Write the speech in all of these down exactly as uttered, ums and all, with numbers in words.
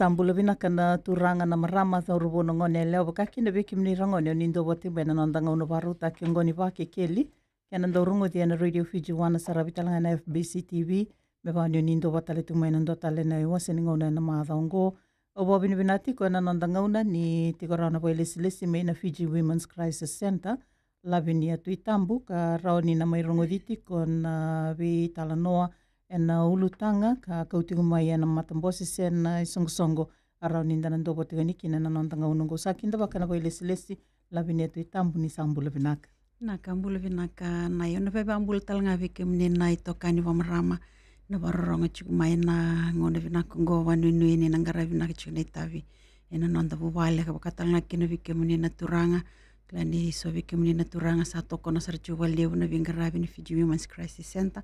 Sa bula vinaka na turaga, na marama, cauravou, na gone yalewa, vaka kina vei kemuni ragone o ni dau vata mai na noda gauna vakarautaki oqo ni Vakekeli. Kena dau rogoci ena Radio Fiji One, saravi tale ga ena F B C T V. Me vaka ni o ni dau vata tale tu mai na dua tale na iwase ni gauna ena macawa oqo. Au vakavinavinaka tiko ena noda gauna ni tiko rawa na vakailesilesi mai na Fiji Women's Crisis Centre, Lavinia Tuitabu, ka rawa ni na mai rogoci tiko na veitalanoa ena ulutaga ka kau tiko mai ena matabose se na isoqosoqo, a rawa ni da na dau vata tiko yani kina ena noda gauna oqo. Sa kidavaka na vakailesilesi, Lavinia Tuitabu, ni sa bula vinaka. Vinaka, bula vinaka. Na, au na vakabula tale ga vei kemuni na itokani vamarama na vakarorogo tiko mai ena gauna vinaka oqo, vakanuinui ni na qaravi vinaka tiko na itavi ena noda vuvale, ka vaka tale ga kina vei kemuni na turaga. Kila ni so vei kemuni na turaga sa tokona sara tiko vakalevu na veiqaravi ni Fiji Women's Crisis Centre.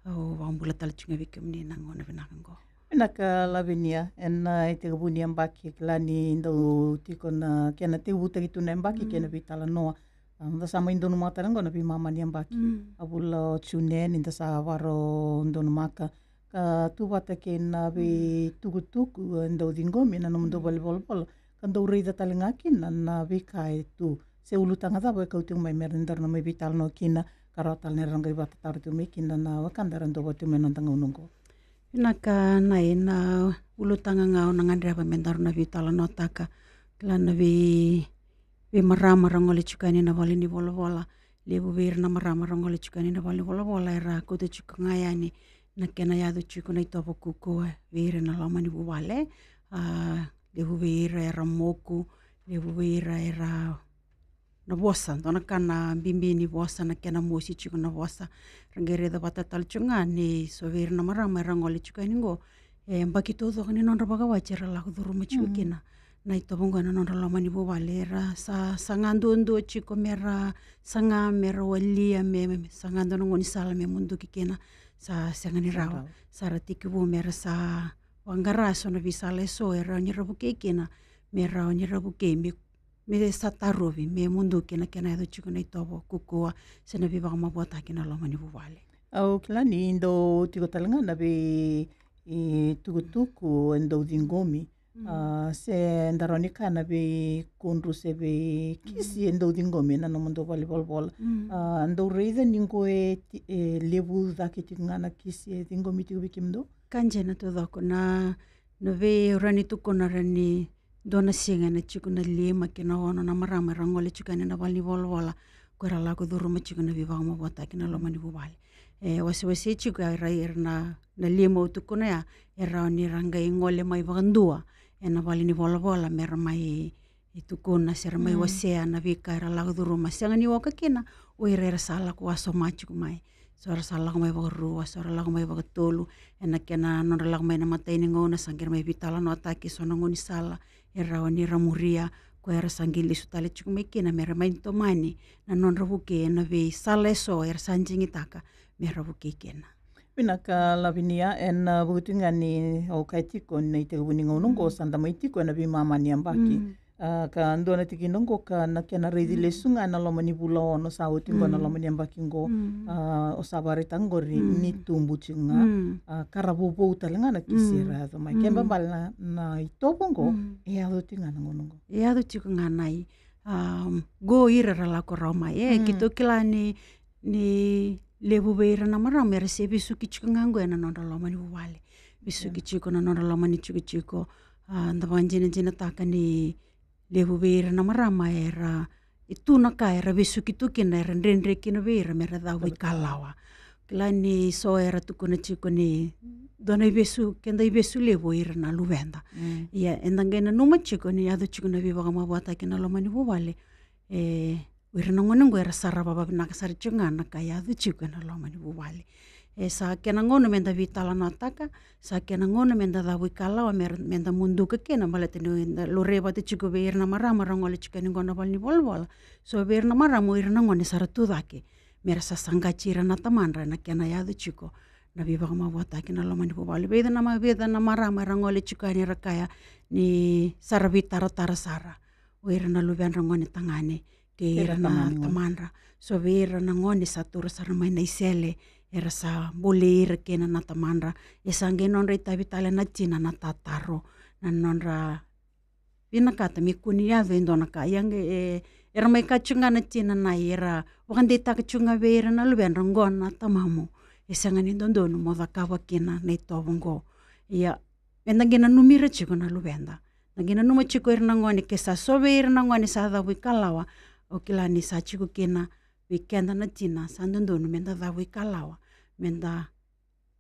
Au vakabula tale tiko ga vei kemuni na gauna vinaka oqo. Vinaka Lavinia, ena itekivu ni yabaki, kila ni dau tiko na kena tekivutaki tu na yabaki kei na veitalanoa. A, da sa mai donumaka tale oqo na veimama ni yabaki. A vula o June ni da sa vakarau donumaka, ka tu vata kei na veitukutuku e dau ciqomi ena nomudou valenivolavola, ka dau raica tale ga kina na veika e tu se ulutaga cava e kau tiko mai me ra, daru na mai veitalanoa kina, ka rawa tale ni ra qai vakatataro tiko mai kina na wekada era dau vata tiko mai ena noda gauna oqo. Vinaka, na, ena ulutaga ga au na gadreva me daru na veitalanoataka, kila na vei, veimarama ra gole tiko yani na valenivolavola. Levu vei ira na marama ra gole tiko yani na valenivolavola era kauta tiko ga yani na kena yaco tiko na itovo kaukaua vei ira ena loma ni vuvale. A, levu vei ira era moku, levu vei ira era na vosa, dua na ka na bibi ni vosa, na kena mosi tiko na vosa. Ra qai raica vata tale tiko ga ni so vei ira na marama era gole tiko yani oqo, e yabaki taucoko ni nodra vakawati era lako curuma tiko kina na itovo oqo ena nodra loma ni vuvale. Era sa, saga duadua tiko me ra saga, me ra walia, me, me, me saga dua na gaunisala me muduki kina. Sa sega ni rawa. Sa ra tekivu me ra sa vaqara so na veisala eso e rawa ni ra vukei kina, me rawa ni ra vukei, me me sa tarovi me muduki na kena yaco tiko na itovo kaukaua se na veivakamavoataki ena loma ni vuvale. Au kila ni dau tiko tale ga na vei, e, tukutuku e dau ciqomi. A, se da rawa ni kaya na veikudru se veikisi e dau ciqomi ena nomudou valenivolavola. A, dau raica ni qo e ti-, e levu cake tiko ga na kisi e ciqomi tiko vei kemudou? Ka dina taucoko na, na vei, au rawa ni tukuna rawa ni dua na siga ena tiko na lima kei na ono na marama era gole tiko yani na valenivolavola, ko era lako curuma tiko na veivakamavoataki ena loma ni vuvale. E wasewase tiko ya, era, era na, na lima au tukuna ya, e rawa ni ra qai gole mai vakadua ena valenivolavola me ra mai tukuna se ra mai wasea na veika era lako curuma. Sega ni oka kina o ira era sa lako wasoma tiko mai. So era sa lako mai vakarua, so era lako mai vakatolu, ena kena nodra lako mai na imatai ni gauna sa qai ra mai veitalanoataki so na gaunisala e rawa ni ra muria, ko era sa qai lesu tale tiko mai kina me ra mai tomani na nodra vukei ena veisala eso era sa digitaka me ra vukei kina. Vinaka Lavinia, ena, a, vuku tiko ga ni au kaya tiko ni na itekivu ni gauna oqo sa da mai tiko ena veimama ni yabaki. A, ka dua na tikina oqo ka na kena raici lesu ga ena loma ni vula ono sa oti oqo, na loma ni yabaki oqo. A, o sa vakaraitaka oqori ni tubu tiko ga. A, ka ra vovou tale ga na kisi era yaco mai. Kena ibalebale na, na itovo oqo e yaco tiko ga na gauna oqo. E yaco tiko ga na i, a, qo ira ra lako rawa mai. E, keitou kila ni ni levu vei ira na marama era se vesuki tiko ga oqo ena nodra loma ni vuvale. Vesuki tiko na nodra loma ni tikotiko. A, da vakadinadinataka ni levu vei ira na marama era, e tu na ka era vesuki tu kina, era dredre kina vei ira me ra cavuikalawa. Kila ni so era tukuna tiko ni dua na ivesu, keda ivesu levu o ira na luveda. Ia, eda qai nanuma tiko ni yaco tiko na veivakamavoataki ena loma ni vuvale. E, o ira na gone oqo era sarava vakavinaka sara tiko ga na ka e yaco tiko ena loma ni vuvale. E sa kena gauna me da veitalanoataka, sa kena gauna me da cavuikalawa, me, me da muduka kina, baleta ni da laurai vata tiko vei ira na marama ra gole tiko yani oqo na valenivolavola. So vei ira na marama o ira na gone sa ra tu cake me ra sa saqati ira na tamadra ena kena yaco tiko na veivakamavoataki ena loma ni vuvale. Vica na ma-, vica na marama era gole tiko yani era kaya ni sa ra veitaratara sara o ira na luvedra gone tagane kei ira na tamadra. So vei ira na gone sa taura sara mai na isele, era sa bolei ira kina na tamadra. E sa qai nodra itavi tale na tina na tataro, na nodra vinakata me kua ni yaco e dua na ka. Ia qai, e, era mai kaya tiko ga na tina na, era vakadeitaka tiko ga vei ira na luvedra, qo na tamamu, e sega ni dodonu mo cakava kina na itovo qo. Ia, meda qai nanumi ira tiko na luveda. Da qai nanuma tiko ira na gone, ke sa so vei ira na gone sa cavuikalawa, au kila ni sa tiko kina vei keda na tina, sa dodonu meda cavuikalawa, meda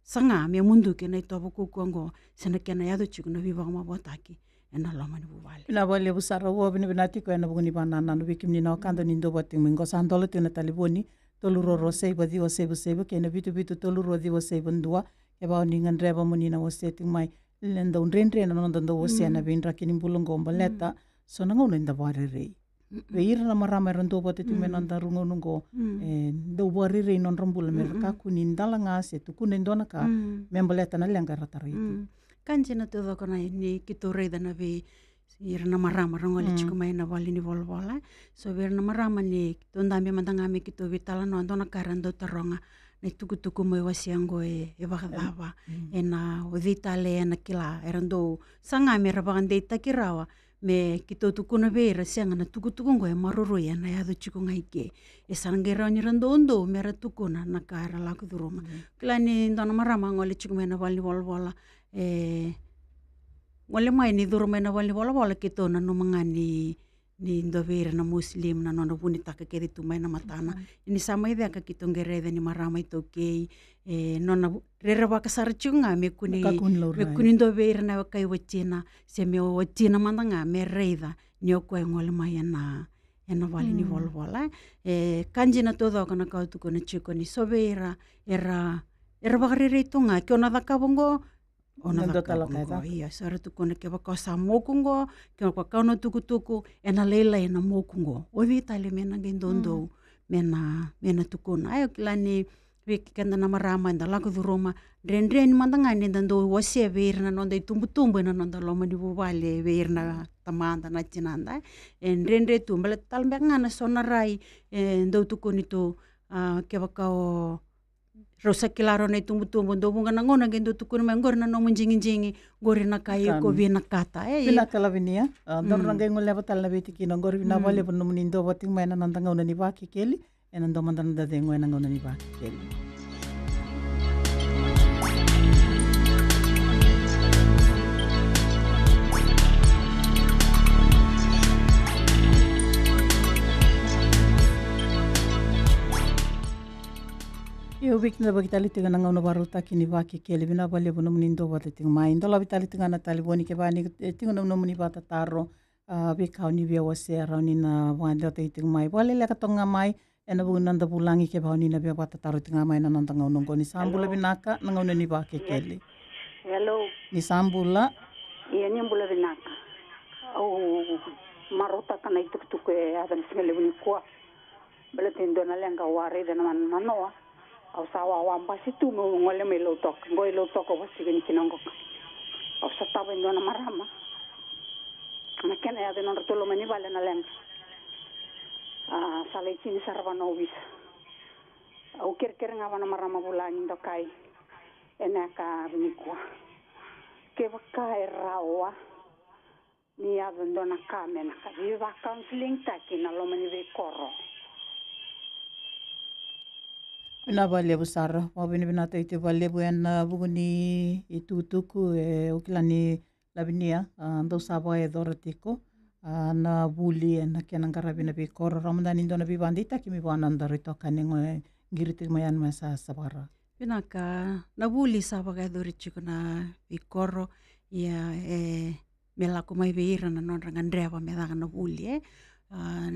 saga me muduki na itovo kaukaua qo, se na kena yaco tiko na veivakamavoataki ena loma ni vuvale. Vinaka vakalevu sara, au vakavinavinaka tiko ena vuku ni vakanananu vei kemuni na wekada ni dau vata tiko mai qo. Sa dola tiko na talevoni, tolu rua rua saiva ciwa saiva saiva kei na vitu vitu tolu rua ciwa saiva dua. Kevaka o ni gadreva mo ni na wasea tiko mai, e dau dredre na noda dau wasea na veidraki ni bula qo baleta so na gauna eda vakarerei. Vei ira na marama era dau vata tiko mai na noda gauna qo, e dau vakarerei nodra bula me ra kakua ni dalaga se tukuna e dua na ka me baleta na leqa era tarai tu. Ka dina taucoko na ni keitou raica na vei ira na marama ra gole tiko mai na vale ni volavola. So vei ira na marama ni keitou dabe mada ga me keitou veitalanoa, dua na ka era dau taroga na itukutuku mai wasea qo e, e vakacava, ena o cei tale ena kila, era dau saga me ra vakadeitaki rawa me keitou tukuna vei ira, sega, na tukutuku qo e maroroi, ena yaco tiko ga i ke. E sa na qai rawa ni ra doudou me ra tukuna na ka era lako curuma. Kila ni dua na marama gole tiko mai na vale ni volavola, e gole mai ni curu mai na vale ni volavola, keitou nanuma ga ni, ni dua vei ira na Muslim na nona vunitaka kece tu mai na matana. Ni sa mai caka keitou qai raica ni marama iTaukei, e nona rerevaka sara tiko ga me kua ni, me kua ni dua vei ira na weka i watina, se me watina mada ga me raica ni o koya e gole mai ena, ena vale ni volavola. E ka dina taucoko na ka au tukuna tiko ni so vei ira era, era vakarerei tu ga, ke o na cakava qo, o na cakava qo. Ia, sa ra tukuna, kevaka o sa moku qo, kevaka o na tukutuku, ena lailai ena moku qo. O cei tale me na qai doudou me na, me na tukuna. Ia, au kila ni vei keda na marama eda lako curuma, dredre ni mada ga ni da dau wasea vei ira na noda itubutubu ena noda loma ni vuvale, vei ira na tamada, na tinada. E dredre tu, baleta tale beka ga na so na rai e dau tukuni tu, a, kevaka o rau sa kila rau na itubutubu, dau vuqa na gauna qai dau tukuna mai, qori na nomu digidigi, qori na ka iko vinakata. E, vinaka Lavinia. A, daru na qai goleva tale na veitikina qori. Vinaka vakalevu na nomuni dau vata tiko mai ena noda gauna ni Vakekeli. Ena dua mada na noda cegu ena gauna ni Vakekeli. Io, vei keda vaki tale tiko ena gauna vakarautaki ni Vakekeli, vinaka vakalevu nomuni dau vata tiko mai. Dolavi tale tiko ga na talevoni, kevaka ni, e, tiko na nomuni vakatataro, a, veika o ni via wasea, rawa ni na vakadewataki tiko mai. Vakaleleka toka ga mai ena vuku ni noda vulagi kevaka o ni na via vakatataro tiko ga mai ena noda gauna oqo. Ni sa bula vinaka, na gauna ni Vakekeli. Hello. Ni sa bula. Ia, ni bula vinaka. Au marautaka na itukutuku e yaco ena siga levu nikua. Baleta e dua na leqa au a raica ena manoa. Au sa wawa basi tu meu gole mai Lautoka. Qo i Lautoka au vosoti kina oqo. Au sotava e dua na marama. Na kena yaco e nodratou loma ni vale na leqa. A, sa lai tini sara vua na ovisa. Au kerekere ga vua na marama vulagi dokai ena yakavi nikua. Kevaka e rawa ni yaco dua na ka me na ka veivacounselling taki na loma ni veikoro. Vinaka vakalevu sara, vakavinavinaka tiko vakalevu ena vuku ni itukutuku, e, au kila ni Lavinia, a, dou sa vakayacora tiko, a, na vuli ena kena qaravi na veikoro, rawa mada ni dua na veivakadeitaki mai vua na nodaru itokani qo e qiri tiko mai yani mai Sasavara. Vinaka, na vuli sa vakayacori tiko na veikoro, ia, e, me lako mai vei ira na nodra gadreva me caka na vuli, e. A,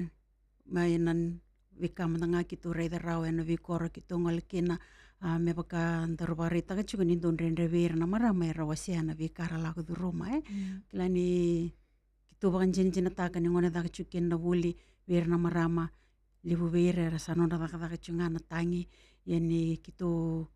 mai na veika mada ga keitou raica rawa ena veikoro keitou gole kina, a, me vaka daru vakaraitaka tiko ni dau dredre vei ira na marama era wasea na veika ra lako curuma, e. Mm. Kila ni keitou vakadinadinataka ni gone caka tiko kina na vuli vei ira na marama, levu vei ira era sa nodra cakacaka tiko ga na tagi, ia ni keitou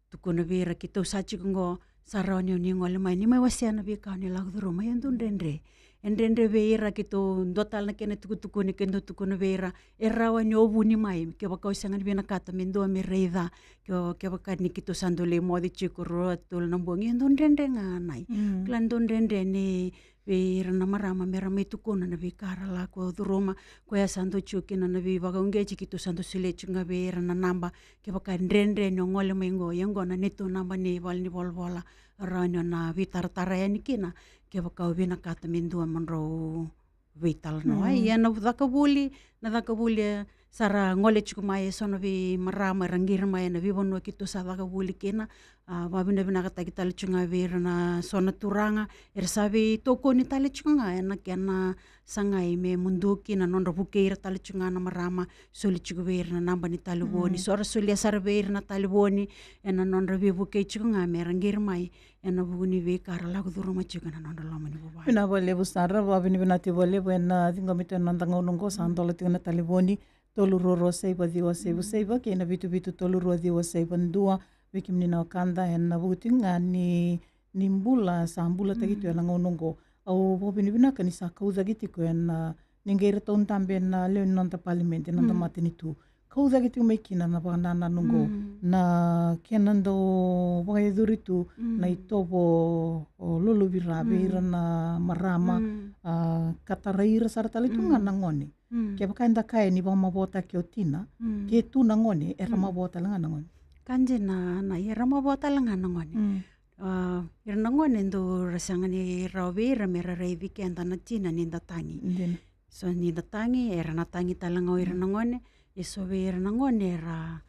tukuna vei ira, keitou sa tiko qo, sa rawa ni o ni gole mai, ni mai wasea na veika o ni lako curuma, ia dau dredre. E dredre vei ira, keitou dua tale na kena tukutukuni, keitou tukuna vei ira, e rawa ni o vuni mai kevaka o sega ni vinakata me dua me raica. Ke o, kevaka ni keitou sa dau lai moce tiko rua tolu na bogi, e dau dredre ga, Nai. Mm. Kila ni dau dredre ni vei ira na marama me ra mai tukuna na veika ra lako curuma. Koya sa dau tiko kina na veivakauqeti, keitou sa dau solia tiko ga vei ira na naba. Kevaka e dredre ni o gole mai qo, ia qo na neitou naba ni valenivolavola, rawa ni o na veitaratara yani kina kevaka o vinakata me dua mo drau veitalanoa. Mm. Ia na caka vuli, na caka vuli, e, sa ra gole tiko mai e so na veimarama era qiri mai ena veivanua keitou sa caka vuli kina. A, vakavinavinakataki tale tiko ga vei ira na so na turaga era sa veitokoni tale tiko ga ena kena sagai me muduki na nodra vukei ira tale tiko ga na marama, soli tiko vei ira na naba ni talevoni. Mm. So ra solia sara vei ira na talevoni ena nodra veivukei tiko ga me ra qiri mai ena vuku ni veika ra lako curuma tiko ena nodra loma ni vuvale. Vinaka vakalevu sara, vakavinavinaka tiko vakalevu. Ena ciqomi tu ena noda gauna oqo, sa dola tiko na talevoni, tolu rua rua saiva ciwa saiva saiva kei na vitu vitu tolu rua ciwa saiva dua. Vei kemuni na wekada, ena vuku tiko ga ni, ni bula sa bulataki tu ena gauna oqo. Au vakavinavinaka ni sa kau cake tiko ena, ni qai ratou dabe na lewe ni noda palimedi, noda matanitu. Kau cake tiko mai kina na vakanananu oqo, na kena dau vakayacori tu na itovo, o, lolovira vei ira na marama, a, ka tarai ira sara tale tu ga na gone. Kevaka eda kaya ni vakamavoataki o tina, ke tu na gone, era mavoa tale ga na gone. Ka dina, Nai, era mavoa tale ga na gone. A, ira na gone dou ra sega ni rawa vei ira me ra raici keda na tina ni da tagi. Dina. So ni da tagi, era na tagi tale ga o ira na gone. E so vei ira na gone era,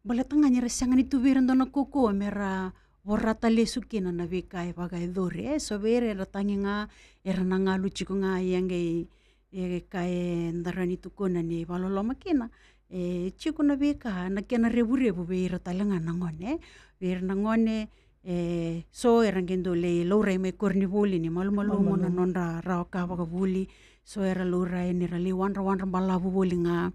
baleta ga ni ra sega ni tu vei ira dua na kaukauwa me ra vorata lesu kina na veika e vakayacori. E so vei ira era tagi ga, era na galu tiko ga, ia qai, e, ka eda rawa ni tukuna ni vakaloloma kina, e tiko na veika, na kena revurevu vei ira tale ga na gone. Vei ira na gone, e so era qai dau lai laurai mai koronivuli ni malumalumu na nodra rawa ka vakavuli. So era laurai ni ra lai wadrawadra balavu voli ga.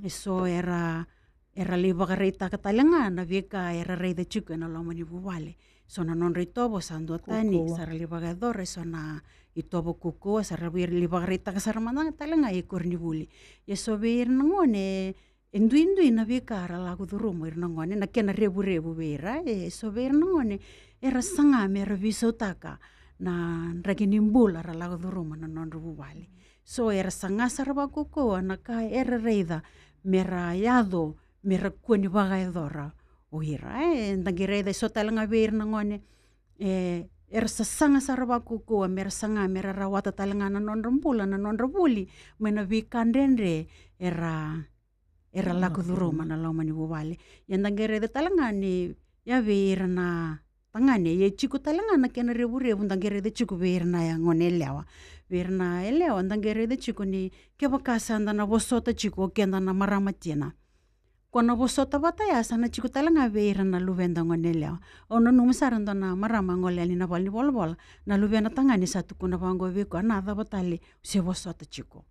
E so era, era lai vakaraitaka tale ga na veika era raica tiko ena loma ni vuvale. So na nodra itovo sa duatani, sa ra lai vakayacora e so na itovo kaukauwa, sa ra lai vakaraitaka sara mada ga tale ga e koronivuli. Ia so vei ira na gone, e duidui na veika ra lako curuma o ira na gone, na kena revurevu vei ira. E so vei ira na gone, era saga me ra veisautaka na draki ni bula ra lako curuma na nodra vuvale. So era saga sara vakaukauwa na ka era raica me ra yaco, me ra kua ni vakayacora o ira. E, da qai raica e so tale ga vei ira na gone, e, era sasaga sara vakaukauwa me ra saga me ra rawata tale ga na nodra bula, na nodra vuli mai na veika dredre era, era lako curuma na loma ni vuvale. Ia da qai raica tale ga ni, ia vei ira na tagane, ia e tiko tale ga na kena revurevu da qai raica tiko vei ira na gone yalewa. Vei ira na yalewa da qai raica tiko ni kevaka sa da na vosota tiko o keda na marama tina, ko na vosota vata ya sa na tiko tale ga vei ira na luveda gone yalewa. Au nanuma sara dua na marama gole yani na valenivolavola, na luvena tagane sa tukuna vaqo vei koya, na cava tale o se vosota tiko?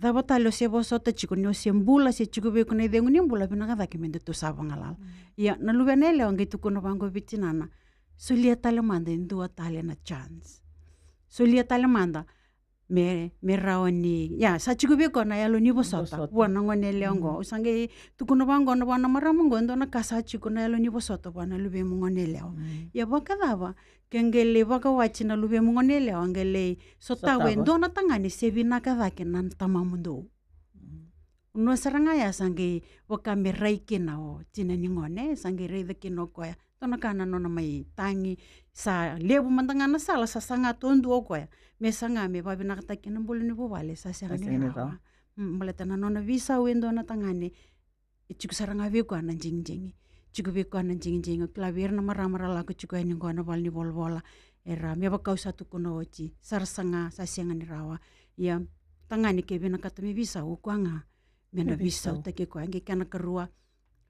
Cava tale o se vosota tiko, ni o se bula, se tiko vei iko na icegu ni bula, vinaka cake me datou sa vagalala. Ia na luvena yalewa qai tukuna vaqo vei tinana, solia tale mada e dua tale na chance. Solia tale mada me, me rawa ni, ia, sa tiko vei koya na yalo ni vosota vua na gone yalewa oqo. Au sa qai tukuna vaqo vua na marama oqo, e dua na ka sa tiko na yalo ni vosota vua na luvemu gone yalewa. Ia vakacava ke qai lai vakawati na luvemu gone yalewa, qai lai sotava e dua na tagane se vinaka cake na tamamudou? Vanua sara ga ya sa qai vaka me rai kina o tina ni gone, sa qai raica kina o koya, dua na ka na nona mai tagi. Sa levu mada ga na sala sa saga duadua o koya me saga me vavinakataki na bula ni vuvale, sa sega ni rawa. Baleta na nona veisau e dua na tagane, e tiko sara ga vei koya na digidigi. Tiko vei koya na digidigi. O kila vei ira na marama ra lako tiko yani qo na valenivolavola, era, me vaka au sa tukuna oti, sa ra saga, sa sega ni rawa. Ia tagane ke vinakata me veisau, o koya ga me na veisautaki koya. Qai kena karua,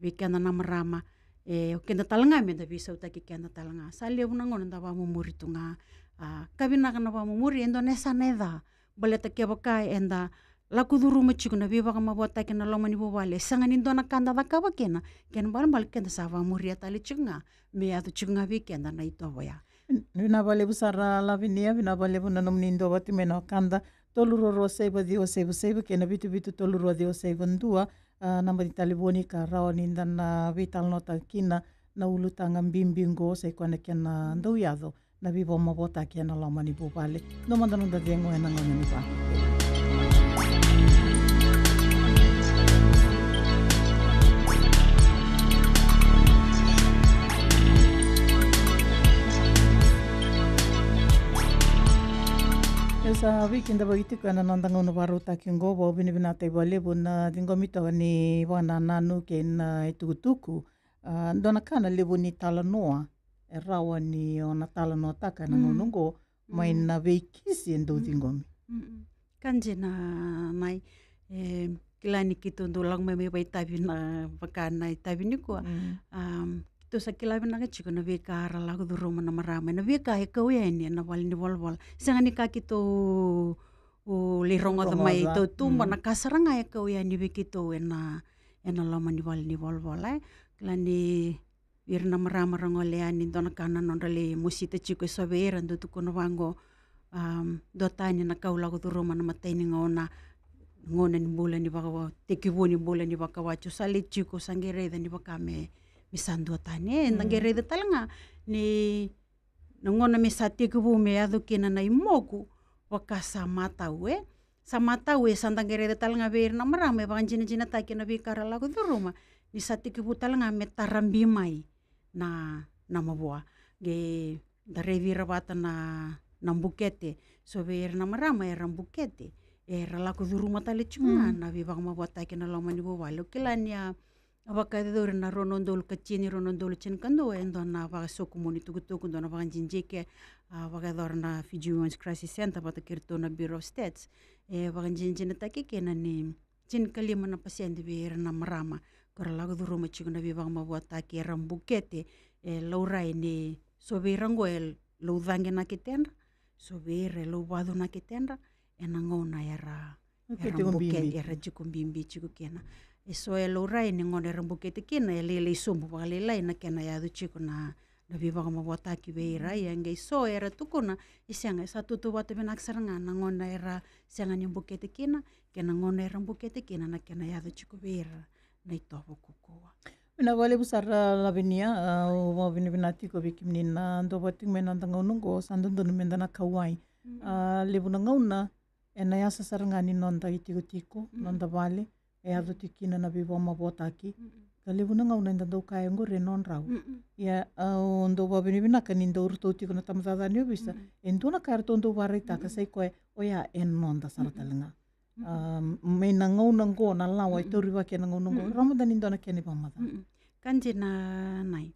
vei keda na marama, e, o keda tale ga me da veisautaki keda tale ga. Sa levu na gauna da vakamumuri tu ga. A, ka vinaka na vakamumuri, e dua na yasana e ca. Baleta kevaka eda lako curuma tiko na veivakamavoataki na loma ni vuvale, e sega ni dua na ka da cakava kina, kena ibalebale keda sa vakamuria tale tiko ga me yaco tiko ga vei keda na itovo ya. Vinaka vakalevu sara Lavinia, vinaka vakalevu na nomuni dua vata mai na wekada, tolu rua rua saiva ciwa saiva saiva kei na vitu vitu tolu rua ciwa saiva dua. A, naba ni talevoni ka rawa ni da na veitalanoataka kina na ulutaga bibi qo, sa i koya na kena dau yaco na veivakamavoataki ena loma ni vuvale. Dua mada noda cegu ena gauna ni va. E sa veikidavaki tiko ena noda gauna vakarautaki oqo, vakavinavinaka vakalevu na ciqomi toka ni vakanananu kei na itukutuku. A, dua na ka na levu ni talanoa e rawa ni o na talanoataka ena gauna oqo mai na veikisi e dau ciqomi. Ka dina, Nai. E kila ni keitou dau lako mai me vakaitavi na, vaka na itavi nikua. Keitou sa kila vinaka tiko na veika era lako curuma na marama, na veika e kau yani ena vale ni volavola. Sega ni ka keitou lai rogoca mai tautuba, na ka sara ga e kau yani vei keitou ena, ena loma ni vale ni volavola, e. Kila ni vei ira na marama ra gole yani, dua na ka na nodra lai mosita tiko e so vei ira, dau tukuna vaqo, duatani na ka au lako curuma na imatai ni gauna, gauna ni bula ni vaka, tekivu ni bula ni vakawati, au sa lai tiko, au sa qai raica ni vaka me, me sa duatani, e, da qai raica tale ga ni na gauna me sa tekivu me yaco kina na imoku, vaka sa matau, e. Sa matau, e, sa da qai raica tale ga vei ira na marama e vakadinadinataki ena veika ra lako curuma, ni sa tekivu tale ga me tarabi mai na, na mavoa. Qai da raici ira vata na, na bukete. So vei ira na marama era bukete, era lako curuma tale tiko ga na veivakamavoataki ena loma ni vuvale. Au kila ni a A vakayacori na rua na udolu ka tini, rua na udolu tinikadua, e dua na vakasokumuni tukutuku, dua na vakadidike, a vakayacora na Fiji Women's Crisis Centre vata kei iratou na Bureau of Stats. E vakadinadinataki kina ni tinikalima na pasede vei ira na marama ko ra lako curuma tiko na veivakamavoataki era bukete. E laurai ni so vei ira oqo e laucaqe na ketedra, so vei ira e lauvacu na ketedra, ena gauna era, era bukete, era tiko bibi tiko kina. E so e laurai ni gauna era bukete kina, e lailai sobu vakalailai na kena yaco tiko na, na veivakamavoataki vei ira. Ia qai so era tukuna, e sega, e sa tautauvata vinaka sara ga na gauna era sega ni bukete kina kei na gauna era bukete kina, na kena yaco tiko vei ira na itovo kaukauwa. Vinaka vakalevu sara Lavinia, au vakavinavinaka tiko vei kemuni na dau vata tiko mai ena noda gauna oqo, sa dodonu meda na kauwai. A levu na gauna ena yasa sara ga ni noda itikotiko, noda vale, e yaco tiko kina na veivakamavoataki. Ka levu na gauna eda dau kaya oqori e nodrau. Ia au dau vakavinavinaka ni dau ratou tiko na tabacakacaka ni ovisa, e dua na ka eratou dau vakaraitaka, sa i koya oya e noda sara tale ga. A, mai na gauna oqo, na lawa e taurivaki ena gauna oqo, rawa mada ni dua na kena ivakamacala. Ka dina, Nai.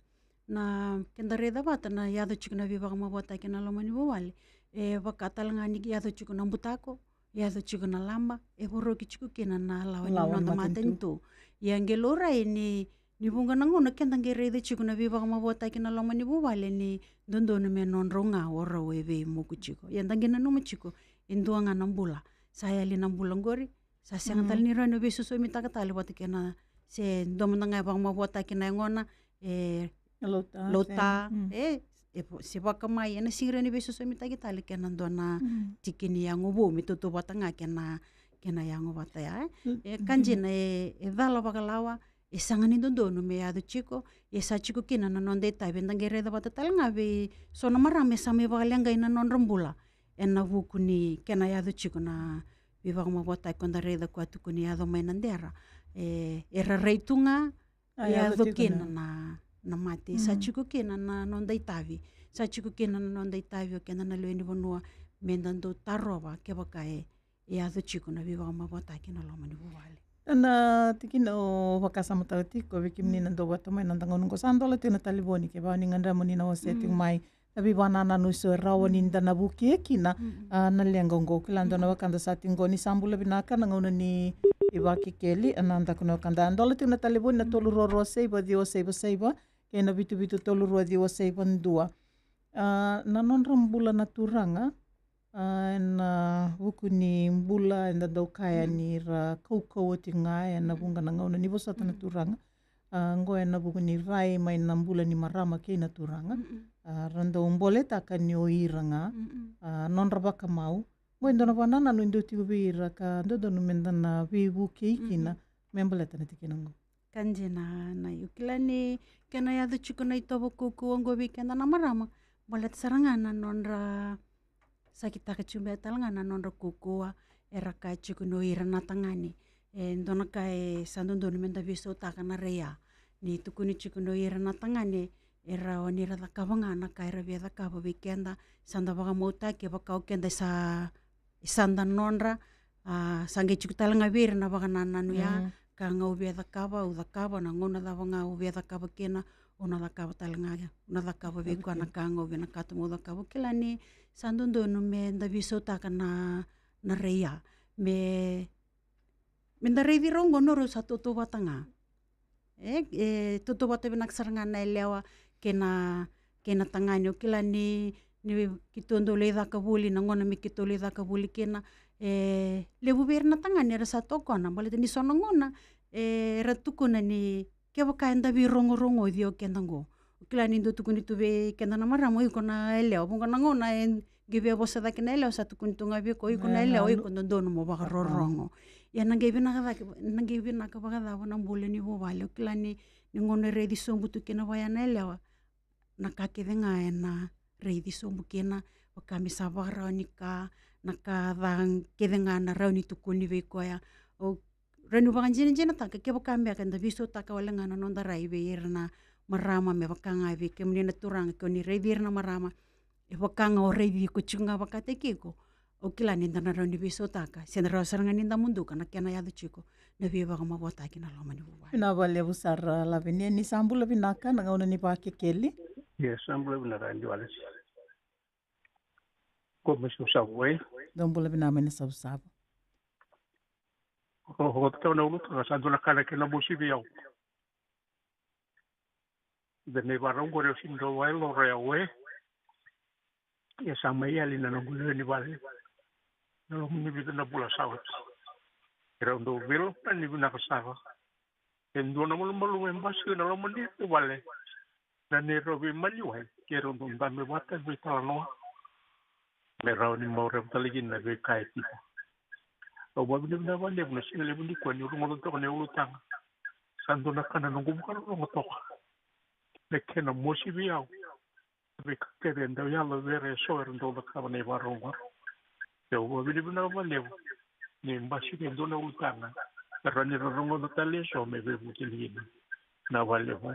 Na keda raica vata na yaco tiko na veivakamavoataki ena loma ni vuvale, e vaka tale ga ni yaco tiko na butako, yaco tiko na laba, e voroki tiko kina na lawa ni noda matanitu. Ia qai laurai ni, ni vuqa na gauna keda qai raica tiko na veivakamavoataki ena loma ni vuvale ni dodonu me nodrau ga o rau e veimoku tiko. Ia da qai nanuma tiko, e dua ga na bula. Sa yali na bula oqori, sa sega tale ni rawa ni o veisosomitaka tale vata kei na, se dua mada ga e vakamavoataki na yagona, e lauta, e, e se vakamai, ena sega ni rawa ni veisosomitaki tale kei na dua na tiki ni yago vou me tautauvata ga kei na, kei na yago vata ya, e. E ka dina, e, e cala vakalawa, e sega ni dodonu me yaco tiko, e sa tiko kina na noda itavi, eda qai raica vata tale ga vei so na marama e sa mai vakaleqai na nodra bula ena vuku ni kena yaco tiko na veivakamavoataki, ko da raica koya tukuni yaco mai na dera. E, era rai tu ga, e yaco kina na, na mate. Sa tiko kina na noda itavi, sa tiko kina na noda itavi o keda na lewe ni vanua, meda dau tarova kevaka e yaco tiko na veivakamavoataki ena loma ni vuvale. Na tikina au vakasamataka tiko vei kemuni na dau vata mai ena noda gauna oqo, sa dola tiko na talevoni, kevaka ni gadreva mo ni na wasea tiko mai na veivakanananu eso e rawa ni da na vukea kina, a, na leqa oqo. Kila dua na wekada sa tiko qo, ni sa bula vinaka, na gauna ni ivakakeli, a, na daku na wekada. Dola tiko na talevoni na tolu rua rua saiva ciwa saiva saiva kei na vitu vitu tolu rua ciwa saiva dua. A, na nodra bula na turaga, a, ena vuku ni bula eda dau kaya ni ra kaukauwa tiko ga ena vuqa na gauna, ni vosota na turaga. A, qo ena vuku ni rai mai na bula ni marama kei na turaga. Mm-mm. A, ra dau boletaka ni o ira ga. Mm-mm. A, nodra vakamau. Qo e dua na vakanananu e dau tiko vei ira ka dodonu meda na veivukei kina. Mm-mm. Me baleta na tikina qo. Ka dina, na, o kila ni kena yaco tiko na itovo kaukaua qo vei keda na marama. Baleta sara ga na nodra, sa kitaka tiko beka tale ga na nodra kaukaua, era kaya tiko ni o ira na tagane. E dua na ka e sa dodonu meda veisautaka na rai ya. Ni tukuni tiko ni o ira na tagane, era o ni ra cakava ga na ka era via cakava vei keda, sa da vakamautaki, e vaka o keda sa, sa da nodra, a, sa qai tiko tale ga vei ira na vakanananu ya, mm, ka ga au via cakava, au cakava, na gauna cava ga au via cakava kina, au na cakava tale ga, au na cakava vei koya na ka ga au vinakata meu cakava. Au kila ni sa dodonu meda veisautaka na, na rai ya. Me, meda raici rau qo ni rau sa tautauvata ga. E, e tautauvata vinaka sara ga na yalewa kei na, kei na tagane. Au kila ni, ni keitou dau lai caka voli, na gauna me keitou lai caka voli kina, e levu vei ira na tagane era sa tokona. Baleta ni so na gauna, e, era tukuna ni kevaka eda veirogorogoci o keda qo. Au kila ni dau tukuni tu vei keda na marama, o iko na yalewa. Vuqa na gauna e qai via vosa cake na yalewa, sa tukuni tu ga vei iko, o iko na yalewa, o iko dodonu mo vakarorogo. Ia na qai vinaka cake, na qai vinaka vakacava na bula ni vuvale. Au kila ni, ni gauna e raici sobu tu kina vaya na yalewa, na ka kece ga ena raici sobu kina, vaka me sa vakarawa ni ka, na ka ca kece ga na rawa ni tukuni vei koya. Au rawa ni vakadinadinataka, kevaka beka eda veisautaka wale ga na noda rai vei ira na marama, me vaka ga vei kemuni na turaga, ke o ni raici ira na marama, e vaka ga o raici iko tiko ga vakataki iko. Au kila ni da na rawa ni veisautaka, se da rawa sara ga ni da muduka na kena yaco tiko na veivakamavoataki na loma ni vuvale. Vinaka vakalevu sara, Lavinia, ni sa bula vinaka na gauna ni Vakekeli. Ia, sa bula vinaka, Adi Wale. Ko mai Savusavu, e? Dou bula vinaka mai na Savusavu. Ko, ko, ko, na ulutaga, sa dua na ka na kena mosi vei au. Da na ivarau qori au sini dau vailoro ya, e. Ia sa mai yali na noqu lewe ni vale. Na loma ni vica na vula sa oti. Erau dau veilomani vinaka sara. E dua na malumalumu e basika na loma ni vale. Na neirau veimaliwai, keirau dau dabe vata veitalanoa. Me rawa ni mau raica tale kina na veika e tiko. Au vakavinavinaka vakalevu na siga levu nikua niu rogoca toka na ulutaga. Sa dua na ka na noqu vakarorogo toka. Na kena mosi vei au. Veika kece e dau yalo vei ira eso era dau cakava na ivarau qori. Au vakavinavinaka vakalevu ni basika e dua na ulutaga. Era ni ra rogoca tale eso me veivukei kina. Vinaka vakalevu.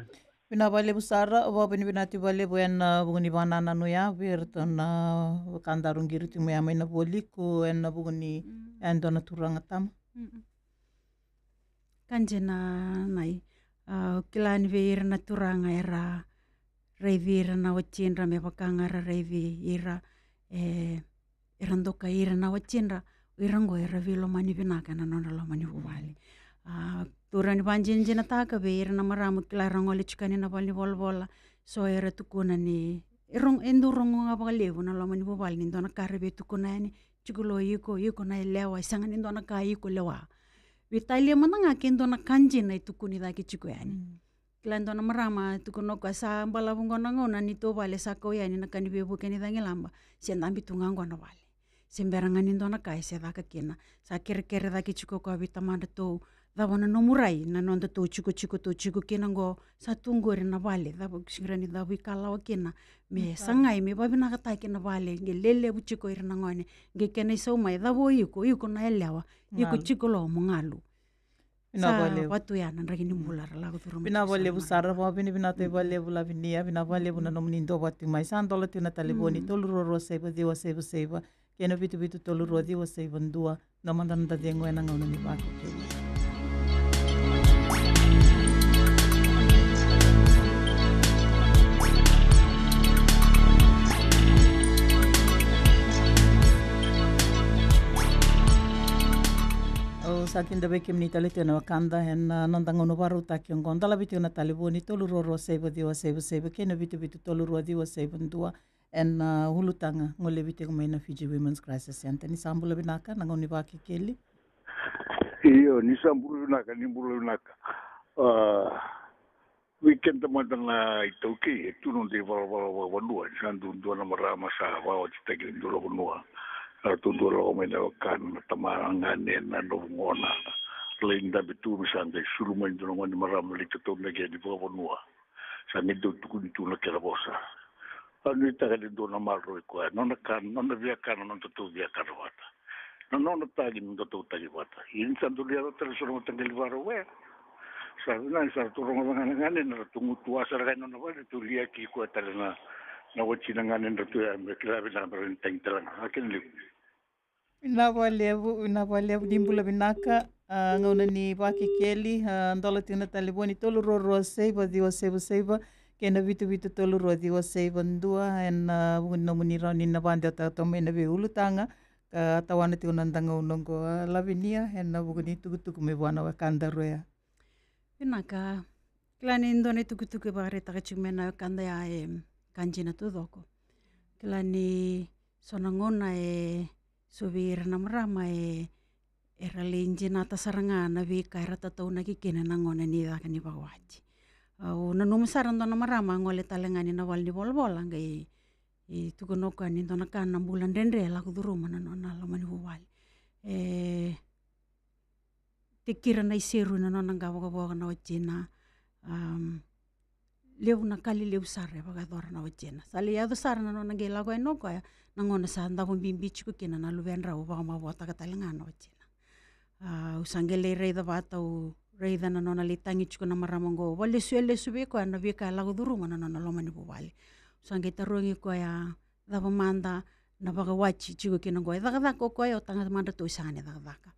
Vinaka vakalevu sara, au vakavinavinaka vakalevu ena vuku ni vakanananu ya vei iratou na vakadaru qiri tu mai ya mai na voliku ena vuku ni, mm, e dua na turaga tama. Mm-mm. Ka dina, Nai. A, au kila ni vei ira na turaga era raici ira na watidra me vaka ga era raici ira, e, era dokai ira na watidra, o ira qo era veilomani vinaka ena nodra loma ni vuvale. A, tou rawa ni vakadinadinataka vei ira na marama, kila era gole tiko yani na valenivolavola, so era tukuna ni, e ro-, e dau rogo ga vakalevu na loma ni vuvale ni dua na ka era via tukuna yani, tiko lo iko, iko na yalewa, e sega ni dua na ka iko lewa. Veitalia mada ga ke dua na ka dina e tukuni cake tiko yani. Mm. Kila e dua na marama tukuna o koya sa balavu qo na gauna ni tou vale sa kau yani na ka ni veivuke ni cagilaba, se dabe tu ga qo na vale. Se bera ga ni dua na ka e se caka kina. Sa kerekere cake tiko o koya vei tamadratou, cava na nomu rai, na nodatou tikotiko tou tiko kina qo, sa tu qori na vale, cava, sega ni cava ikalawa kina, me sagai, me vavinakataki na vale, qai lelevu tiko ira na gone, qai kena isau mai, cava o iko, iko na yalewa, iko tiko lo mo galu. Vinaka vakalevu. Sa vatu ya na draki ni bula ra lako curuma. Vinaka vakalevu sara, vakavinavinaka vakalevu Lavinia, vinaka vakalevu na nomuni dua vatu mai. Sa dola tu na talevoni, tolu rua rua saiva ciwa saiva saiva, kei na vitu vitu tolu rua ciwa saiva dua. Dua mada na noda cegu ena gauna ni Vakekeli. Au sa kidavaki kemuni tale tiko na wekada ena, a, noda gauna vakarautaki oqo. Dolavi tiko na talevoni tolu rua rua saiva ciwa saiva saiva kei na vitu vitu tolu rua ciwa saiva dua. Ena, a, ulutaga golevi tiko mai na Fiji Women's Crisis Centre. Ni sa bula vinaka, na gauna ni Vakekeli. Io, ni sa bula vinaka, ni bula vinaka. A, Vei keda mada na iTaukei, e tu noda ivalavala vakavanua, ni sa duadua na marama sa vakawatitaki e dua na vanua. Sa tu dua lako mai na wekana, na tamana, na gane, na novu gona. Lai dabe tu me sa qai sulu mai dua na gone marama lai tataunaki yani vakavanua. Sa qai dau tukuni tu na kena vosa. A nuitaka ni dua na maroroi koya, nona kana, nona viakana, nona tatou viakana vata. Na nona tagi, nona tatou tagi vata. Ia ni sa dau lia tale so na mataqali vakarau, e. Sa vinaka ni sa ratou rogoca ga na gane, na ratou gutuwa sara ga e nona vale, ratou liaki koya tale na, na watina gane, na ratou ya me kila vinaka me rawa ni tagi tale ga. A kena levu. Vinaka vakalevu, vinaka vakalevu, ni bula vinaka. A, gauna ni Vakekeli, a, dola tiko na talevoni tolu rua rua saiva ciwa saiva saiva, kei na vitu vitu tolu rua ciwa saiva dua, ena vuku ni nomuni rawa ni na vakadewataka toka mai na veiulutaga, ka tawana tiko na noda gauna oqo, a, Lavinia, ena vuku ni tukutuku mai vua na wekadaru ya. Vinaka. Kila ni dua na itukutuku e vakaraitaka tiko mai na wekada ya e ka dina taucoko. Kila ni so na gauna e so vei ira na marama e, era lai dinata sara ga na veika era tataunaki kina na gauna ni caka ni vakawati. Au nanuma sara dua na marama a gole tale ga ni na vale ni volavola, qai, e, tukuna o koya ni dua na ka na bula dredre e lako curuma na nona loma ni vuvale. E, tekira na iseru na nona qavokavoka na watina. Am, levu na ka lelevu sara e vakayacora na watina. Sa lai yaco sara na nona qai lako yani o koya, na gauna sa davo bibi tiko kina na luvedrau, vakamavoataka tale ga na watina. A, au sa qai lai raica vata, au raica na nona lai tagi tiko na marama oqo, vakalesu e lesu vei koya na veika e lako curuma na nona loma ni vuvale. Au sa qai tarogi koya, cava mada na vakawati tiko kina oqo? E cakacaka o koya, o tagata madratou e sega ni cakacaka.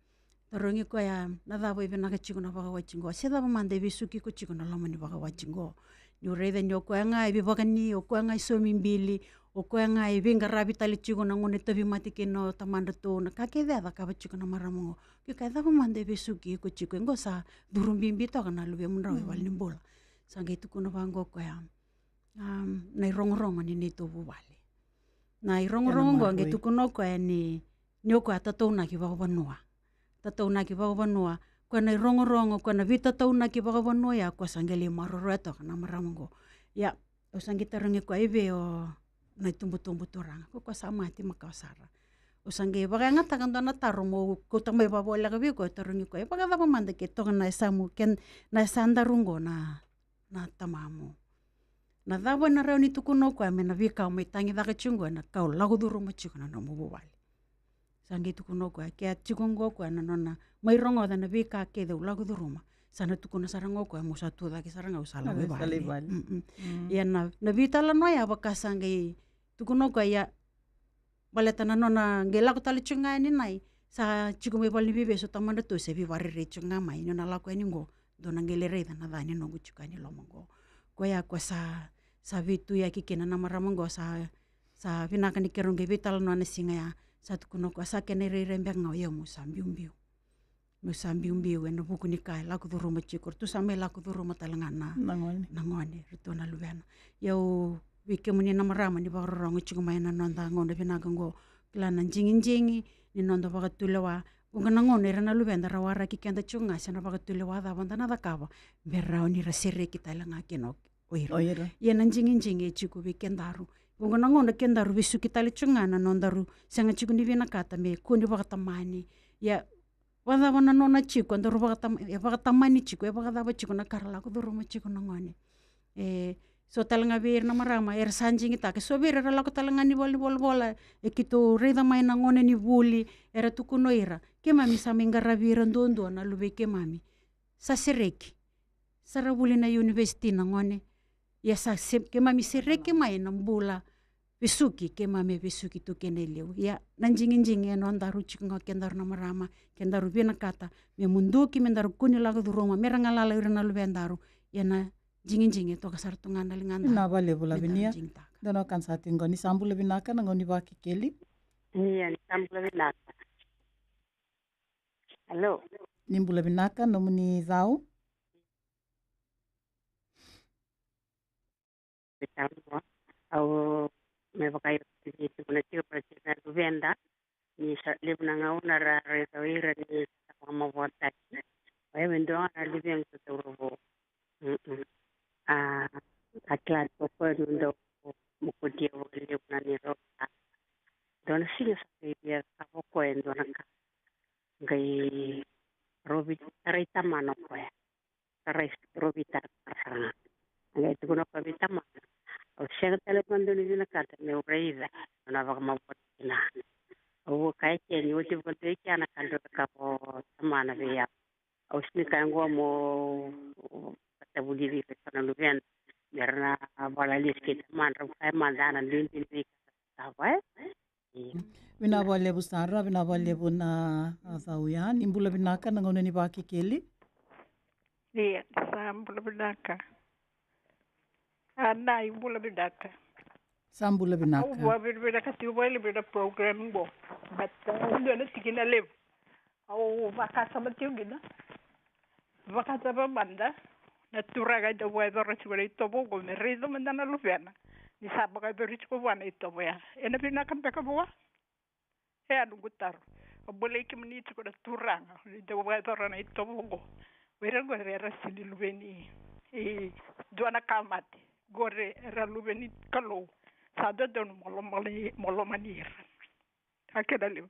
Tarogi koya, na cava e vinaka tiko na vakawati oqo, se cava mada e vesuki iko tiko na loma ni vakawati oqo? Niu raica ni o koya ga e veivakani, o koya ga e saumi bili, o koya ga e veiqaravi tale tiko na gauna e tauvimate kina o tamadratou, na ka kece e cakava tiko na marama oqo. Ke kaya, cava mada e vesuki iko tiko? Oqo sa curu bibi toka na luvemudrau e vale ni bula. Sa qai tukuna vaqo o koya, am, na irogorogo ni neitou vuvale. Na irogorogo oqo qai tukuna o koya ni, ni o koya tataunaki vakavanua. Tataunaki vakavanua. Koya na irogorogo, koya na veitataunaki vakavanua ya, koya sa qai lai maroroya toka na marama oqo. Ia, au sa qai tarogi koya, i vei o na itubutubu turaga? Ko koya sa mate makawa sara. Au sa qai vakayagataka dua na taro meu kauta mai vakavoleka vei koya, tarogi koya, e vakacava mada ke toka na yasamu, ke na yasadaru oqo na, na tamamu? Na cava ena rawa ni tukuna o koya me na veika au mai tagicaka tiko oqo, ena ka au lako curuma tiko na nomu vuvale? Sa qai tukuna o koya, ke a tiko oqo o koya na nona mai rogoca na veika kece au lako curuma, sa na tukuna sara ga o koya meu sa tu cake sara ga, au sa lako i vale. Ia na, na veitalanoa ya vaka sa qai tukuna o koya, ia, baleta na nona qai lako tale tiko ga yani nai, sa tiko mai vale ni veivesu o tamadratou, se veivakarerei tiko ga mai, ni o na lako yani oqo, dou na qai lai raica na ca ni noqu tiko yani loma oqo. Koya, koya sa, sa veituyaki kina na marama oqo, sa, sa vinaka ni keirau qai veitalanoa na siga ya. Sa tukuna o koya, sa kena irairai beka ga o yau meu sa biubiu. Meu sa biubiu ena vuku ni ka e lako curuma tiko, ratou sa mai lako curuma tale ga na, na gone, ratou na luvena. Ia, vei kemuni na marama ni vakarorogo tiko mai ena noda gauna vinaka oqo, kila na digidigi ni noda vakatulewa. Vuqa na gauna ira na luveda ra waraki keda tiko ga se na vakatulewa cava da na cakava me rawa ni ra sereki tale ga kina o ira. Ia na digidigi e tiko vei kedaru. Vuqa na gauna kedaru vesuki tale tiko ga na nodaru sega tiko ni vinakata me kua ni vakatamani. Ia, vakacava na nona tiko, daru vakatam-, e vakatamani tiko, e vakacava tiko na ka ra lako curuma tiko na gone. E so tale ga vei ira na marama era sa digitaka, e so vei ira era lako tale ga ni vale ni volavola, e keitou raica mai na gone ni vuli, era tukuna o ira, keimami sa mai qaravi ira duadua na luvei keimami. Sa sereki. Sa ra vuli na univesiti na gone. Ia sa se-, keimami sereki mai na bula vesuki, keimami vesuki tu kina e liu. Ia, na digidigi e nodaru tiko ga o kedaru na marama, kedaru vinakata me muduki, me daru kua ni lako curuma, me ra galala o ira na luvedaru. Ia na digidigi e toka sara tu ga na ligada. Vinaka vakalevu Lavinia. Dua na wekada sa tiko qo, ni sa bula vinaka, na gauna ni Vakekeli. Ia, ni sa bula vinaka. Hello. Ni bula vinaka, nomuni cau. Au me vaka ira na luveda, ni sa levu na gauna ra raica o ira ni sa vakamavoataki. O yau e dua ga na luvequ sa taura vou. Mm-mm. A, a kila tiko o koya ni dau mokodia vakalevu na neirau. Dua na siga sa qai via cakava o koya e dua na ka, qai rovi, tarai tamana o koya. Tarai, rovi taratara sara ga. Qai tukuna o koya vei tamana, au sega tale vakadua ni vinakata meu raica na vakamavoa na kina. Au kaya ke ni oti vakadua i kea na ka dau cakava o tamana vei au. Au sega ni kaya qo mo vatavulici ira na luvena me ra na vakalesi kei tamadra. Au kaya mada na duidui ni veika sa cakava, e? Io. Vinaka vakalevu sara, vinaka vakalevu na, a, cau ya. Ni bula vinaka, na gauna ni Vakekeli. Ia, sa bula vinaka. A, na i bula vinaka. Sa bula vinaka. Au vakavinavinaka tiko vakalevu na program qo. But, a, dua na tikina levu au vakasama tiko kina. Vakasama mada na turaga e dau vakayacora tiko na itovo qo me raica mada na luvena ni sa vakayacori tiko vua na itovo ya. Ena vinaka beka vua? E a noqu taro. A bolei kemuni tiko na turaga ni dau vakayacora na itovo qo. O ira qori era sega ni luve ni, e, dua na ka mate. Qori era luve ni Kalou. Sa dodonu mo lomana, mo lomani ira. A kena levu.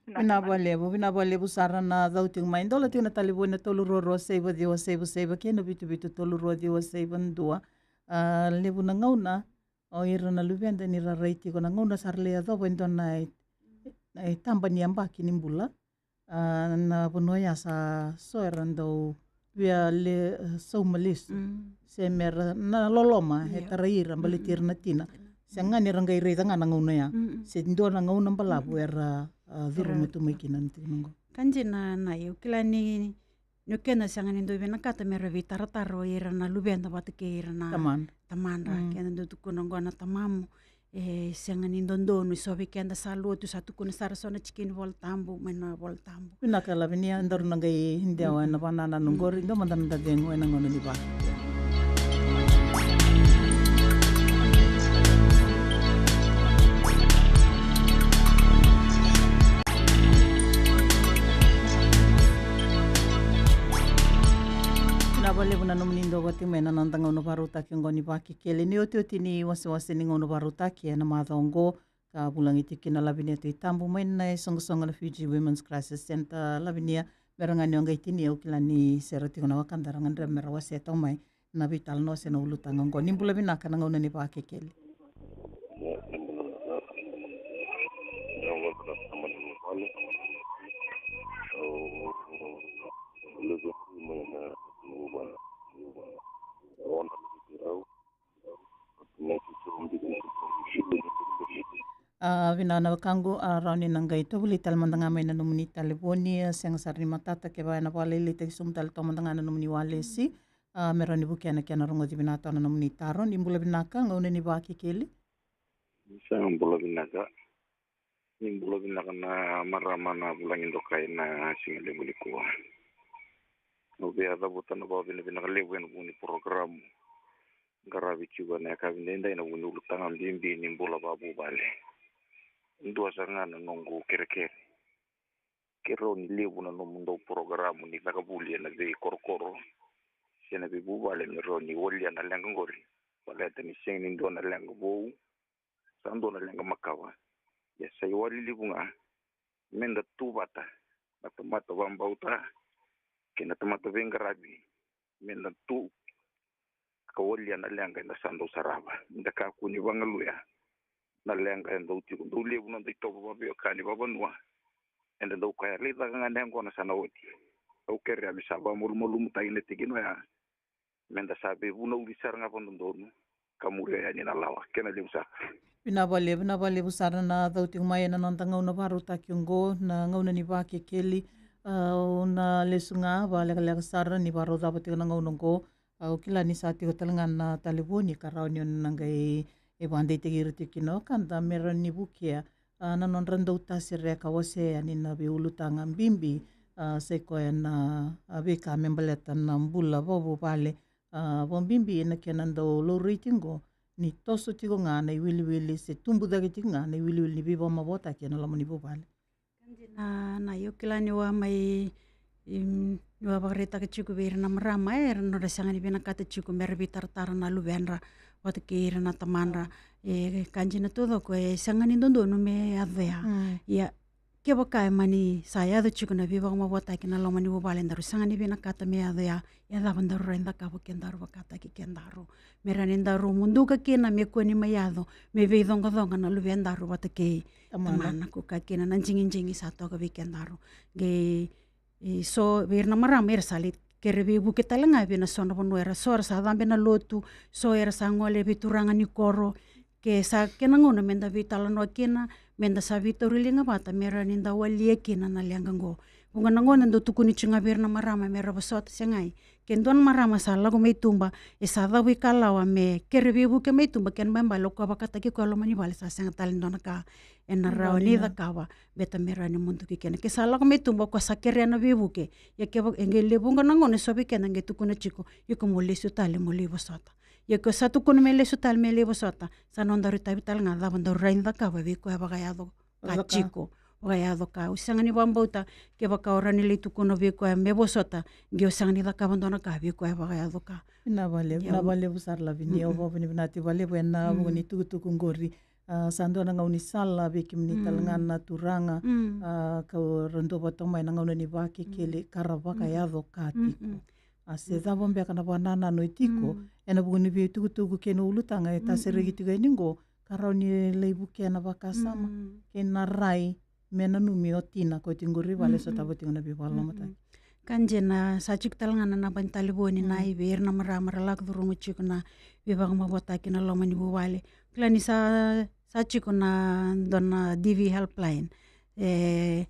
Vinaka vakalevu, vinaka vakalevu sara na cau tiko mai. Dola tiko na talevoni na tolu rua rua saiva ciwa saiva saiva kei na vitu vitu tolu rua ciwa saiva dua. A, levu na gauna o ira na luveda ni ra rai tiko na gauna sa ra lai yacova e dua na i, na itaba ni yabaki ni bula. A, na vanua ya sa so era dau via le, e, sauma lesu. Mm. Se me ra na loloma e, io, tarai ira, mm, baleti ira na tina. Mm. Sega ni ra qai raica ga na gauna ya. Mm, mm. Se dua na gauna balavu, mm, mm, era, a, curuma tu mai kina na tikina qo. Ka dina, na, au kila ni, ni o keda sega ni dau vinakata me ra veitaratara o ira na luveda vata kei ira na tamadra. Tamadra. Mm. Keda dau tukuna qo na tamamu. E sega ni dodonu, e so vei keda sa lotu, sa tukuna sara so na tikina ni Vola Tabu mai na Vola Tabu. Vinaka Lavinia, daru na qai dewa ena vakanananu qori, dua mada na dacegu ena gauna ni va. Vinaka vakalevu na nomuni dau vata mai na noda gauna vakarautaki oqo ni Vakekeli. Ni otioti ni wasewase ni gauna vakarautaki ena macawa oqo, ka vulagi tiko kina Lavinia Tuitabu mai na isoqosoqo na Fiji Women's Crisis Centre. Lavinia, me ra ga ni o qai tinia, au kila ni sere tiko na wekada ra gadreva me ra wasea tiko mai na veitalanoa se na ulutaga oqo. Ni bula vinaka, na gauna ni Vakekeli. A, vinaka na wekaqu, a, rawa ni na qai tovolei tale mada ga mai na nomuni talevoni, a, sega sara ni matata kevaka ena vakalailaitaki sobu tale toka mada ga na nomuni walesi, a, me rawa ni vukea na kena rogoci vinaka toka na nomuni taro. Ni bula vinaka, gauna ni Vakekeli. Sa bula vinaka. Ni bula vinaka na marama na vulagi dokai na siga levu nikua. Au via cavuta na vakavinavinaka levu ena vuku ni porokaramu qaravi tiko ena yakavi daidai, na vuku ni ulutaga bibi ni bula vakavuvale. Dua sara ga na noqu kerekere. Ke rawa ni levu na nomudou porokaramu ni caka vuli ena veikorokoro se na veivuvale me rawa ni walia na leqa qori. Baleta ni sega ni dua na leqa vou, sa dua na leqa makawa. Ia sa iwali levu ga meda tu vata na tamata vakabauta kei na tamata veiqaravi, meda tu ka walia na leqa eda sa dau sarava. Eda kakua ni vagaluya na leqa e dau tiko, dau levu na noda itovo vakaveiwekani vakavanua. Eda dau kaya, lai caka ga na yaqona sa na oti. Au kerea me sa vakamalumalumutaki na tikina oya, meda sa veivunauci sara ga vakadodonu ka muria yani na lawa. Kena levu sara. Vinaka vakalevu, vinaka vakalevu sara na cau tiko mai ena noda gauna vakarautaki oqo, na gauna ni Vakekeli. A, au na lesu ga vakalekaleka sara ni vakarau cava tiko na gauna oqo. Au kila ni sa tiko tale ga na talevoni ka rawa ni o na qai vakadeitaki ira tiko kina o keda me rawa ni vukea, a, na nodra dau tasere ka wasea yani na veiulutaga bibi, a, sa i koya na, a, veika me baleta na bula vakavuvale, a, vakabibi na kena dau laurai tiko qo ni toso tiko ga na iwiliwili se tubu cake tiko ga na iwiliwili ni veivakamavoataki ena loma ni vuvale. Ka dina, na, io, kila ni wa mai, Em, ni vakaraitaka tiko vei ira na marama, e, era nodra sega ni vinakata tiko mera veitaratara na luvedra vata kei ira na tamadra. E, ka dina taucoko, e sega ni dodonu me yaco ya. Mm. Ia, kevaka e mani sa yaco tiko na veivakamavoataki na loma ni vuvale, daru sega ni vinakata me yaco ya, e cava daru rai cakava kedaru vakataki kedaru? Me rawa ni daru muduka kina me kua ni mai yaco me veicoqacoqa na luvedaru vata kei tamana. Tamana, ko ka kina na digidigi sa toka vei kedaru. Qai, e, so vei ira na marama era sa lai kere veivuke tale ga vei na so na vanua, era so era sa cabe na lotu, so era sa gole vei turaga ni koro. Ke sa kena gauna meda veitalanoa kina, meda sa veitauri liga vata me rawa ni da walia kina na leqa qo. Vuqa na gauna dau tukuni tiko ga vei ira na marama mera vosota, segai. Ke dua na marama sa lako mai tuba, e sa cavu ikalawa me kere veivuke mai tuba, kena ibalebale o koya vakataki koya loma ni vale, sa sega tale ni dua na ka ena rawa ni cakava, beta me rawa ni muduki kina. Ke sa lako mai tuba, o koya sa kerea na veivuke. Ia kevaka, e qai levu ga na gauna e so vei keda qai tukuna tiko, iko mo lesu tale mo lai vosota. Ia ke o sa tukuna me lesu tale me lai vosota, sa nodaru itavi tale ga cava daru rai cakava vei koya vakayaco ka tiko, vakayaco ka. Au sega ni vakabauta kevaka o rawa ni lai tukuna vei koya me vosota, qai o sega ni cakava dua na ka vei koya vakayaco ka. Vinaka vakalevu, vinaka vakalevu sara Lavinia, au vakavinavinaka vakalevu ena vuku ni tukutuku qori. A, sa dua na gaunisala vei kemuni tale ga na turaga, a, ka ra dua vata mai na gauna ni vakekeli ka ra vakayaco ka tiko. A, se cava beka na vakanananu e tiko ena vuku ni veitukutuku kei na ulutaga e tasereki tiko yani qo, ka rawa ni lai vukea na vakasama kei na rai me nanumi o tina ko tiko qori vale, sotava tiko na veivakalolomataki. Ka dina, sa tiko tale ga na naba ni talevoni na i vei ira na marama ra lako curuma tiko na veivakamavoataki na loma ni vuvale. Kila ni sa, sa tiko na dua na D V helpline. E,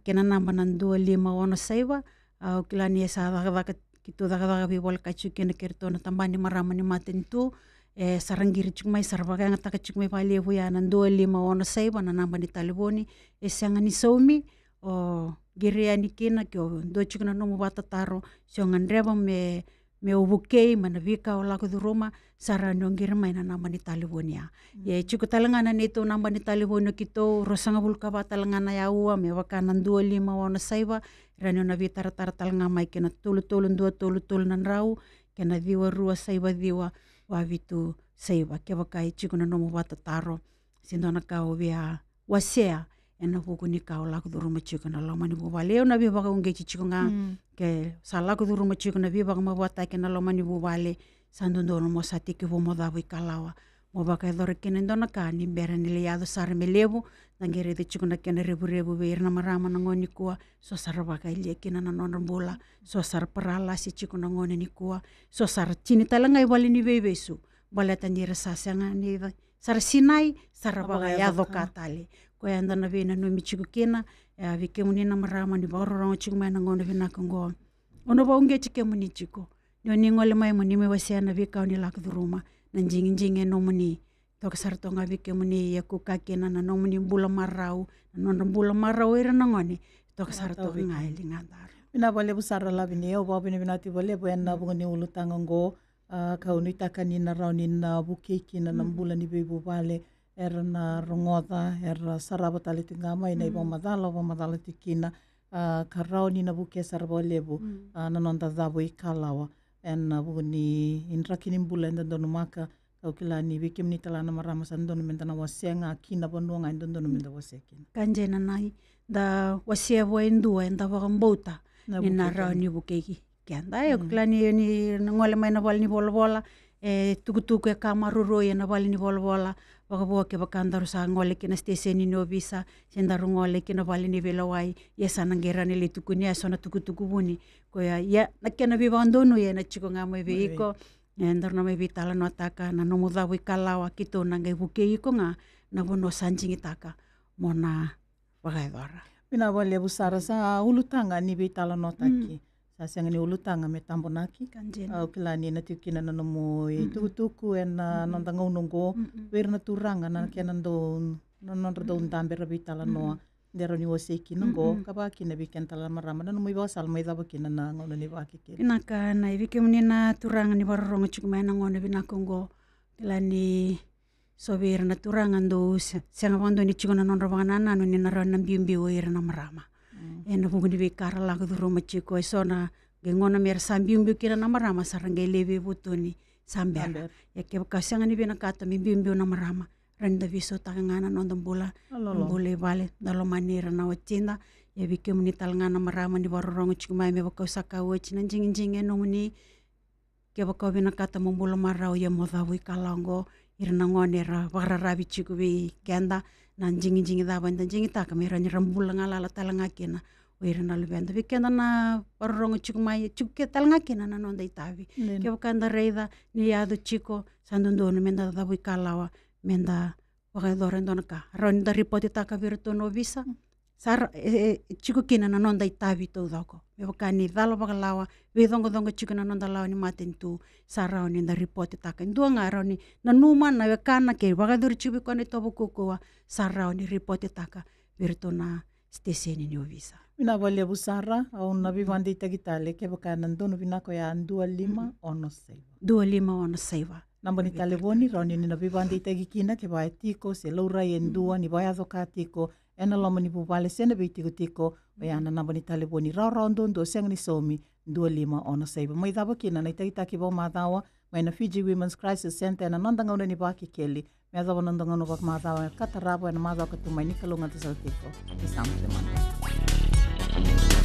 kena naba na dua lima ono saiva. Au kila ni e sa cakacaka, keitou cakacaka veivolekati tiko kina kei iratou na tabana ni marama ni matanitu. E sa ra qiri tiko mai, sa ra vakayagataka tiko mai vakalevu ya na dua lima ono saiva na naba ni talevoni. E sega ni saumi, o qiri yani kina ke o dua tiko na nomu vakatataro, se o gadreva me, me o vukei mai na veika o lako curuma, sa rawa ni o qiri mai na naba ni talevoni ya. Ia e tiko tale ga na neitou naba ni talevoni o keitou, ruasagavulu ka va tale ga na aua, me vaka na dua lima ono saiva, rawa ni o na veitaratara tale ga mai kei na tolu tolu dua tolu tolu na drau, kei na ciwa rua saiva ciwa, va vitu saiva, kevaka e tiko na nomu vakatataro se dua na ka o via wasea ena vuku ni ka o lako curuma tiko na loma ni vuvale. Au na veivakauqeti tiko ga, ke sa lako curuma tiko na veivakamavoataki na loma ni vuvale, sa dodonu mo sa tekivu mo cavu ikalawa, mo vakayacora kina e dua na ka ni bera ni lai yaco sara me levu. Da qai raica tiko na kena revurevu vei ira na marama na gauna nikua, so sa ra vakayalia kina na nodra bula, so sa ra paralasi tiko na gauna nikua, so sa ra tini tale ga i vale ni veivesu, baleta ni ra sa sega ni, sa ra sinai, sa ra vakayaco ka tale. Koya eda na veinanumi tiko kina, e, vei kemuni na marama ni vakarorogo tiko mai na gauna vinaka oqo. Au na vakauqeti kemuni tiko. Ni o ni gole mai mo ni mai wasea na veika o ni lako curuma, na digidigi e nomuni. Toka sara toka ga vei kemuni, ia kua kina na nomuni bula marau, na nodra bula marau ira na gone. Toka sara toka ga e ligadaru. Vinaka vakalevu sara Lavinia, au vakavinavinaka vakalevu ena vuku ni ulutaga oqo. A, kau nuitaka ni na rawa ni na vukei kina na bula ni veivuvale, era na rogoca, era sarava tale tiko ga mai na ivakamacala, vakamacala tiko kina, a, ka rawa ni na vukea sara vakalevu, a, na noda cavu ikalawa ena vuku ni draki ni bula eda donumaka. Kau kila ni vei kemuni tale na marama sa dodonu meda na wasea ga kina vanua ga e dodonu meda wasea kina. Ka dina, na i da wasea vua e dua eda vakabauta ni na rawa ni vukei keda. E, au kila ni, ni na gole mai na vale ni volavola, e tukutuku e ka maroroi ena vale ni volavola. Vakavo kevaka daru sa gole ki na siteseni ni ovisa, se daru gole ki na vale ni veilewai, ia sa na qai rawa ni lai tukuni e so na tukutuku vuni. Koya, ia na kena veivakadonui ena tiko ga mai vei iko. E, daru na mai veitalanoataka na nomu cavu ikalawa, keitou na qai vukei iko ga na vanua sa digitaka mo na vakayacora. Vinaka vakalevu sara, sa ulutaga ni veitalanoataki. Sa sega ni ulutaga me tabonaki. Ka dina. Au kila ni na tiko kina na nomu itukutuku ena noda gauna oqo vei ira na turaga, na kena dau, na nodra dau dabe era veitalanoa. De rawa ni wasei kina oqo, ka vaka kina vei keda tale na marama, na nomu ivakasala mai cava kina na gauna ni vakekeli. Vinaka, na i vei kemuni na turaga ni vakarorogo tiko mai na gauna vinaka oqo. Kila ni so vei ira na turaga dou se-, sega vakadua ni tiko na nodra vakanananu ni na rawa ni na biubiu o ira na marama. Mm. Ena vuku ni veika ra lako curuma tiko, e so na qai gauna me ra sa biubiu kina na marama, sa ra qai lai veivutuni sa bera. Sa bera. Ia kevaka sega ni vinakata me biubiu na marama, rawa ni da veisautaka ga na noda bula. Loloma. Bula i vale, da lomani ira na watida. Ia vei kemuni tale ga na marama ni vakarorogo tiko mai, me vaka au sa kaya oti, na digidigi e nomuni. Kevaka o vinakata mo bula marau, ia mo cavuikalawa oqo. Ira na gone era vakararavi tiko vei keda, na digidigi cava eda digitaka me rawa ni ra bula galala tale ga kina o ira na luveda. Vei keda na vakarorogo tiko mai, tiko ke tale ga kina na noda itavi. Dina. Kevaka eda raica ni yaco tiko, sa dodonu me da cavuikalawa, me da vakayacora e dua na ka. Rawa ni da ripotitaka vei iratou na ovisa. Sa ra-, e, e, e tiko kina na noda itavi taucoko. Me vaka ni cala vakalawa, veicoqacoqa tiko na noda lawa ni matanitu, sa rawa ni da ripotitaka. E dua ga rawa ni nanuma na wekana ke vakayacori tiko vei koya na itovo kaukauwa, sa rawa ni ripotitaka vei iratou na siteseni ni ovisa. Vinaka vakalevu sara, au na veivakadeitaki tale, kevaka na donu vinaka oya, dua lima ono saiva. Dua lima ono saiva. Naba ni talevoni, rawa ni na veivakadeitaki kina, kevaka e tiko se laurai e dua ni vakayaco ka tiko ena loma ni vuvale se na veitikotiko, oya na naba ni talevoni rawarawa duadua, sega ni saumi, dua lima ono saiva. Mai cava kina na itakitaki vakamacawa mai na Fiji Women's Crisis Centre ena noda gauna ni Vakekeli, me yacova na noda gauna vakamacawa ka tarava ena macawa ka tu mai. Ni Kalou ga da sa tiko. Ni sa mate mada.